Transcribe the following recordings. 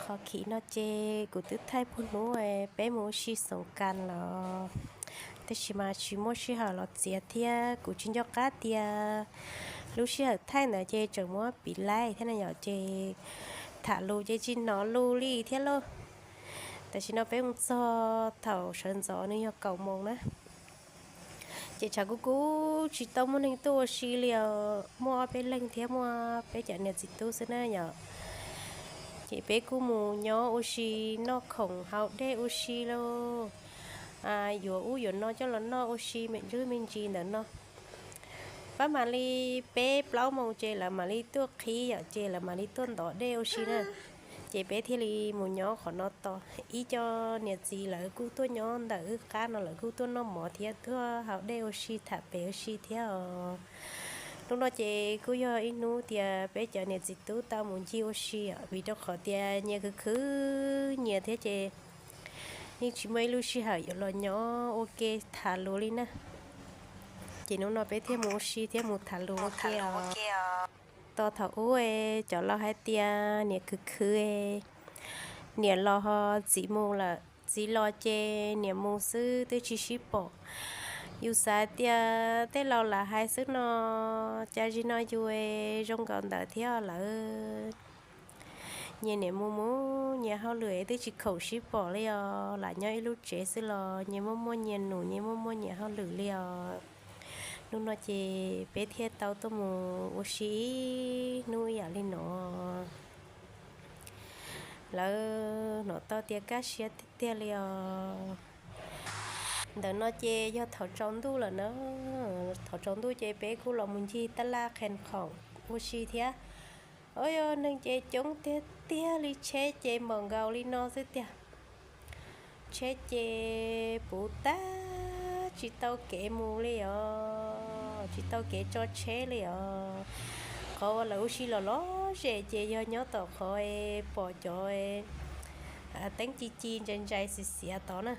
Qhov khiv no ces kuv twb thaij puag hnub peb mus ua si xoom kas los, tab sis mas tsis muaj sij hawm los txiav thiab kuv tsis nco qab tias lub sij hawm thaij ntawd ces tseem muab piv laib thiab na yom, ces tham lus ces tsis hnov lus li thiab lauj. Tam sim no peb mus txog thaum sawv ntxov nws yog kaum moos na. Ces tshav kub kub tsis tau muaj neeg tuaj ua si li os, muaj ob peb leeg thiab muaj peb cov niam txiv tub xwb na yom. Ces peb kuj mus nyob ua si, noj khoom haus dej ua si lauj, yuav ub yuav no coj los noj ua si me ntsis me ntsis ntawm no. Pab mam li peb plaub moos ces lawv mam li tuaj qhib yom, ces lawv mam li tuaj ntov dej ua si na. Ces peb thiaj li mus nyob qhov no tos. Ib co niam txiv lawv kuj tuaj nyob ntawm wb qab no, lawv kuj tuaj noj mov thiab tuaj haus dej ua si tham pem ua si thiab os. Hnub no ces kuj yog ib hnub tias peb cov niam txiv tub tau mus ncig ua si, vim rau qhov tias nyias khwv khwv nyias thiab ces yeej tsis muaj ib lub sij hawm yuav los nyob ua ke tham lus li na. Ces hnub no peb thiaj mus ua si thiab mus tham lus ua ke os. Tos thaum ub cov laus hais tias niam khwv khwv, niam los ho txiv mus lawm, txiv los ces niam mus xwb twb tsis sib pom. Yus xav tias tej laus lam hais xwb no, cas zim no yus zoo nkaus ntawd thiab lawm. Nyias niam mus mus nyias hauj lwm twb tsis khoom sib pom li os, lam nyob ib lub tsev xwb los nyias muaj muaj nyias num, nyias muaj muaj nyias hauj lwm li os. Hnub no ces peb thiaj tau tuaj mus ua si ib hnub ib yam li no. Lawv hnov tau tias kaj siab tiag tiag li os. Ntawm no ces yog thaum tsaus ntuj lawm na. Thaum tsaus ntuj ces peb kuj los mus ncig tab laj qhees khoom ua si thiab. Ua yog neeg ces coob tiag tiag li, tsheb ces npaum nkaus li no xwb tiag. Tsheb ces puv tag, tsis tau kev mus li os, tsis tau kev tso tsheb li os. Qhov uas lawv ua si los lom zem ces yog nyob tom qhov pom cov teeb ci ci ntsais ntsais xiav xiav tod na.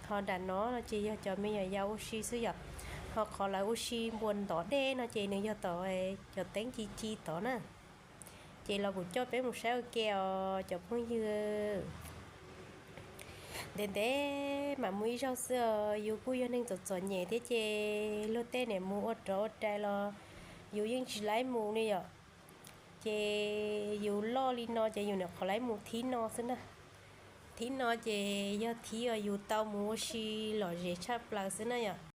Ho nram no no ces yog cov me nyuam yaus ua si xwb yom. Ho qhov lawv ua si npuas ntov dej no ces nws yog tom cov teeb ci ci tod na. Ces los kuv coj peb mus saib ua ke os cov phooj ywg. Ntev ntev mam mus ib zaug xwb os, yus kuj yog neeg txom txom nyem thiab ces luag tej niam mus ua rov ua rais los yus yeej tsis laib mus li yom. Ces yus loj li no ces yus nyuam qhuav laib mus thib no xwb na. Thib no ces yog thib uas yus tau mus ua si lom zem tshaj plaws xwb na yom.